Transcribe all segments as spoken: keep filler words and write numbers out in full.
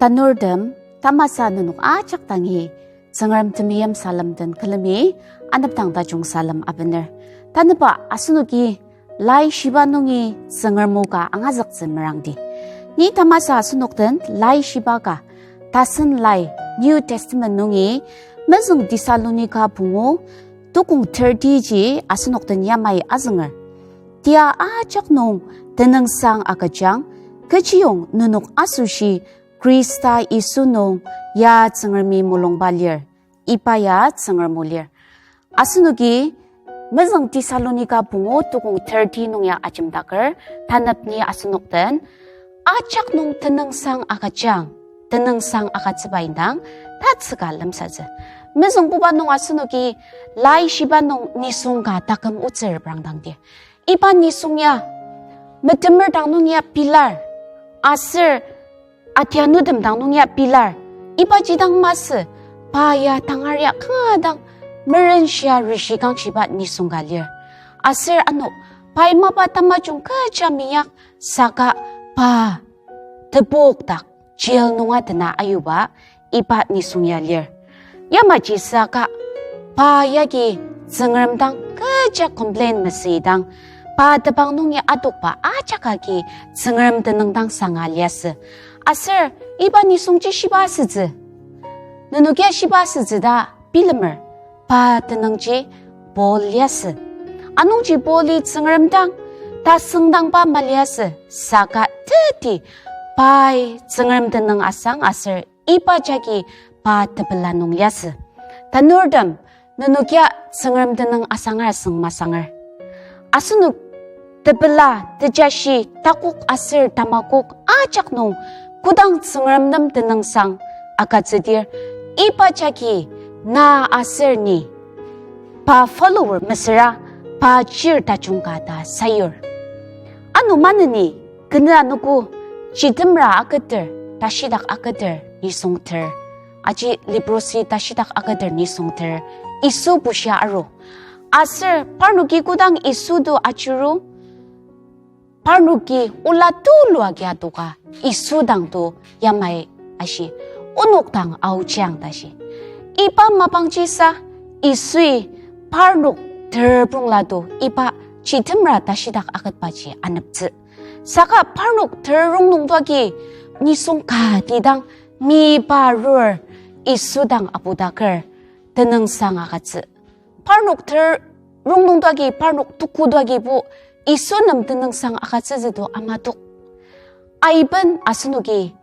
Tanurtem, tamasa nenok ajak dangi Tsüngrem temeim salem den külemi anepdang tajung salem abener. Tanüba asenoki Laishiba nungi Tsüngrem o ka angazüktsü merangdi. Ni tamasa asenok den Laishiba ka, tasen lai New Testament nungi mezüng Thessalonika pungu tukong thirty ji asenok den yamai azünger. Tia ajak nung tenüngsang agüjang, kechiyong nenok asoshi Khrista Yisu nung ya Tsüngremi mulungba lir, iba ya Tsüngrem o lir. Asenoki mezüng Thessalonika pungu tukong thirty nung ya ajemdaker, tanep ni asenok den ajak nung tenüngsang agüjang, tenüngsang agütsüba indang tatsüka lemsatsü. Mezüngbuba nung asenoki Laishiba nung nisung ka taküm otsü reprangdangdir, iba nisung ya metemer dang nung ya pilar, aser atianutem dang nung ya pilar. Ibaji dang masü, pa ya tangar ya kanga dang merenshia rishikangshiba nisung ka lir. Aser ano, pai mapa tamajung kecha minyak saka pa tepok dak jail nunga dena ayuba iba nisung ya lir. Yamaji saka pa yagi Tsüngrem dang kecha complain masüidang, pa tebang nungi adokba ajak agi Tsüngrem tenüng dang sanga liasü. Aser iba nisungji shiba asütsü? Nenokia shiba asütsü ta bilemer, pa tenüngji Paul liasü. Anungji Pauli Tsüngrem dang tasüngdangba maliasü, saka teti pai Tsüngrem tenüng asang aser iba jagi pa tepela nung liasü. Tanurtem, nenokia Tsüngrem tenüng asangar asüng masanger? Asenok tepela, tejashi, takok aser tamakok ajak nung kodang Tsüngrem nem tenüngsang agütsüdir, iba jagi na aser ni pa follower mesüra pa chir tajung ka ta sayur. Ano maneni kenü anogo chitemra aketer, tashidak aketer nisung ter, aji leprosy tashidak aketer nisung ter Yisu bushia aru. Aser parnoki kodang Yisu to ajuru, parnoki ola tulu agi adoka Yisu dang to yamai ashi, onok dang aochiang ta shi. Iba mapangji sa Yisui parnok ter prongla to iba chitemra tashidak aketbaji aneptsü. Saka parnok ter rongnung to agi nisung ka tidang miba rur Yisu dang apudaker tenüngsang agütsü. Parnok ter rongnung to agi, parnok tuku to agibo Yisu nem tenüngsang agütsütsü to amatok. Aiben asenoki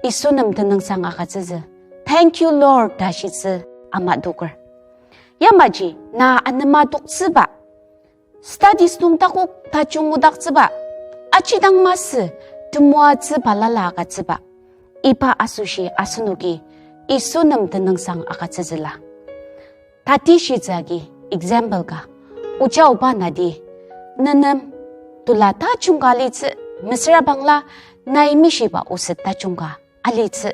Yisu nem tenüngsang agütsütsü, Thank you, Lord, ta shitsü amatoker. Yamaji na anema toktsüba, studies nung takok tajung odaktsüba, aji dang masü temoatsü balala agütsüba, iba asoshi asenoki Yisu nem tenüngsang agütsütsüla. Tatishitsü agi example ka, oja oba nati, nenem tula tajung ka alitsü, mesüra bangla nai mishiba oset tajung ka alitsü.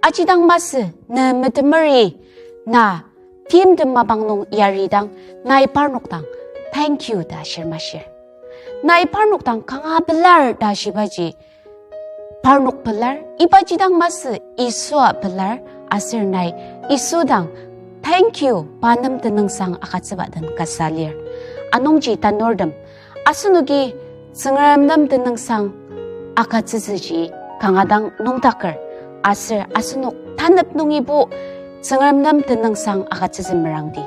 Aji dang masü ne metemeri na timtem mapang nung yaridang nai parnok dang thank you ta shir mashir. Nai parnok dang kanga pelar ta shibaji parnok pelar, ibaji dang masü Yisua pelar, aser nai Yisu dang thank you pa nem tenüngsang agütsüba den kasa lir. Anungji tanurtem, asenoki Tsüngrem nem tenüngsang agütsütsüji kanga dang nüngdaker, aser asenok tanep nungibo Tsüngrem nem tenüngsang agütsütsü merangdi.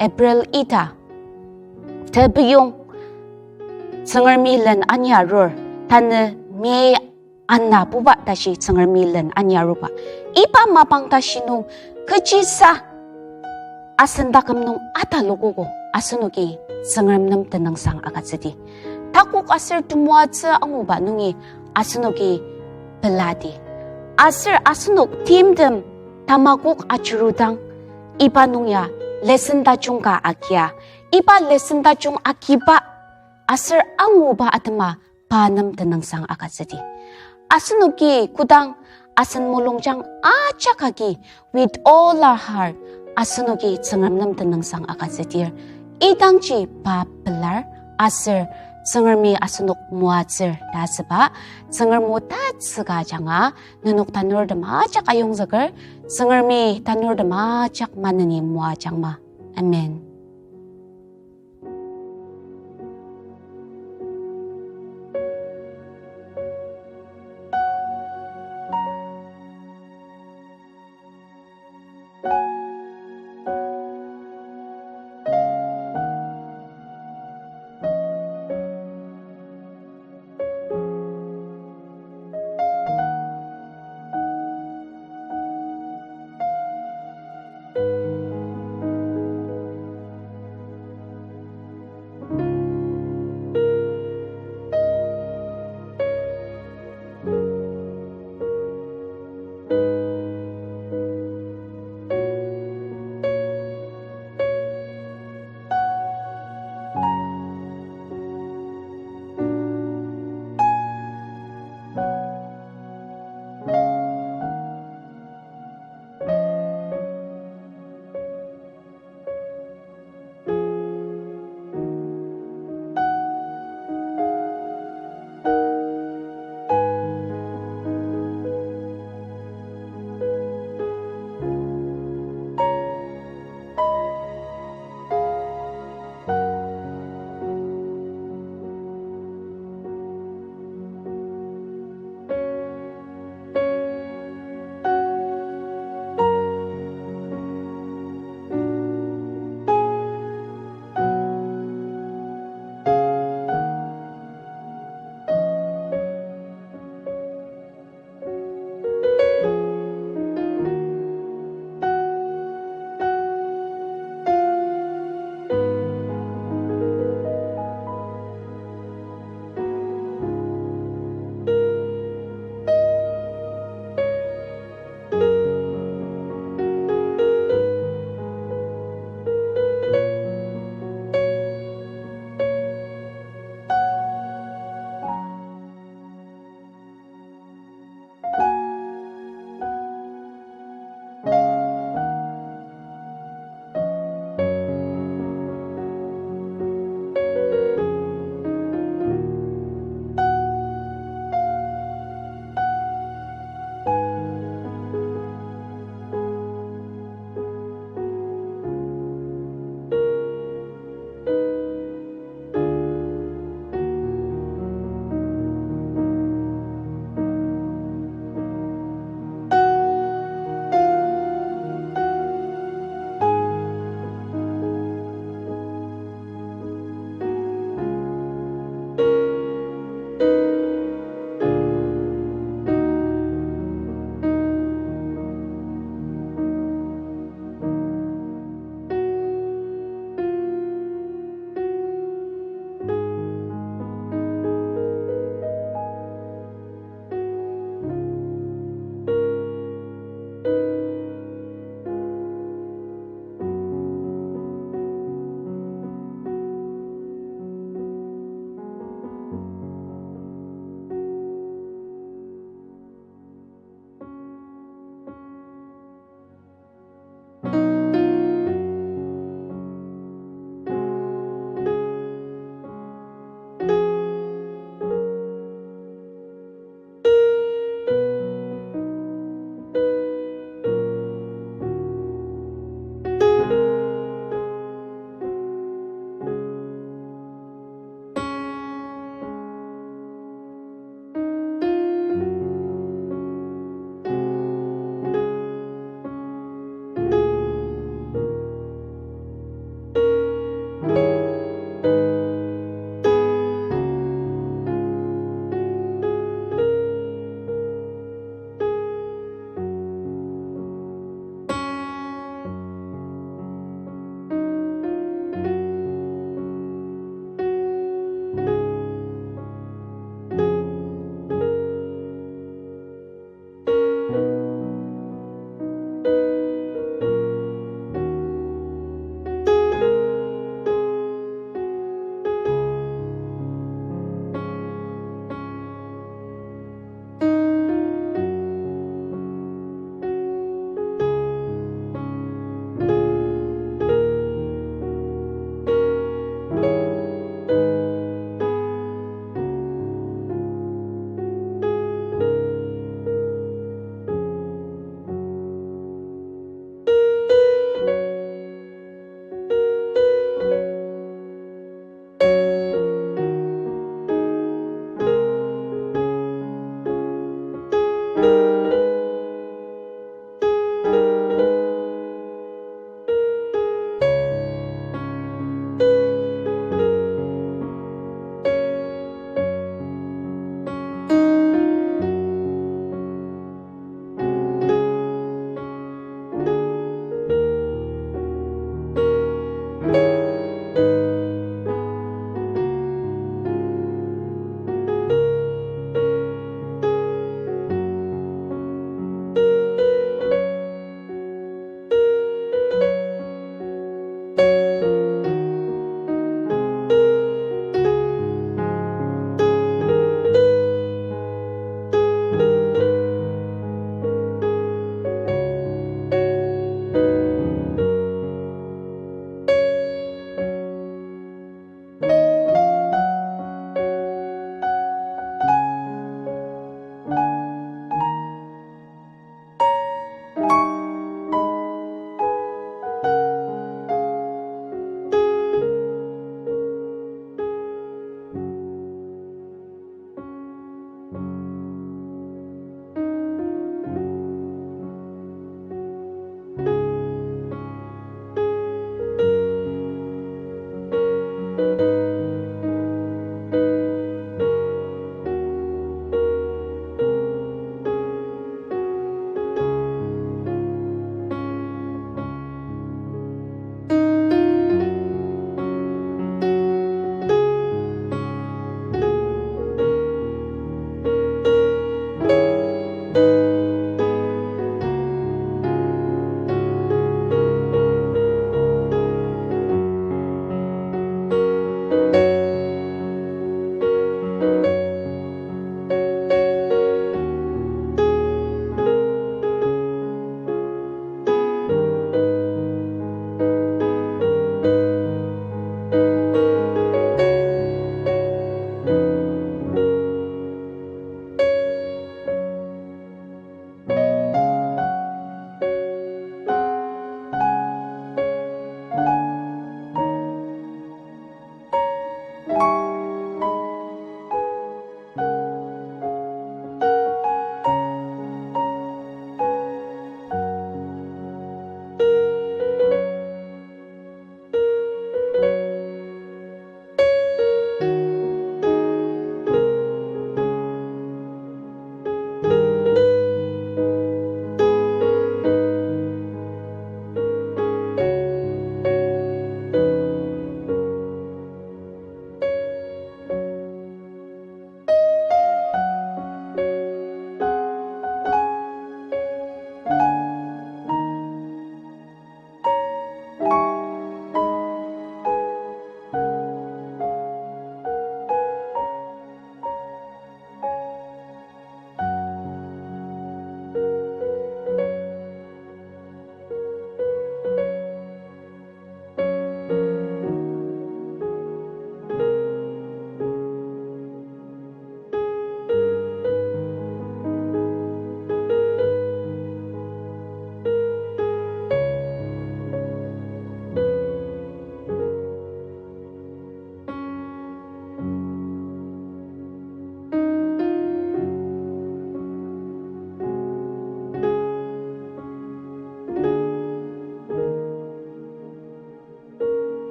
April ita, tebiyong Tsüngremi len ania arur, tanü May anabuba tashi Tsüngremi len ania aruba. Iba mapang tashi nung kechisa asen taküm nung atalokogo asenoki Tsüngrem nem tenüngsang agütsüdi. Takok aser temoatsü anguba nungi asenoki peladi. Aser asenok timtem tamakok ajurudang iba nung ya lesson tajung ka agia. Iba lesson tajung agiba aser anguba atema pa nem tenüngsang agütsüdi. Asenoki kodang asen mulungjang ajak agi with all our heart asenoki Tsüngrem nem tenüngsang agütsüdir, idangji pa pelar aser Tsüngremi asenok moatsür ta asüba, Tsüngrem o tatsüka ajanga, nenok tanurtem ajak ayongzüker, Tsüngremi tanurtem ajak maneni moajangma. Amen.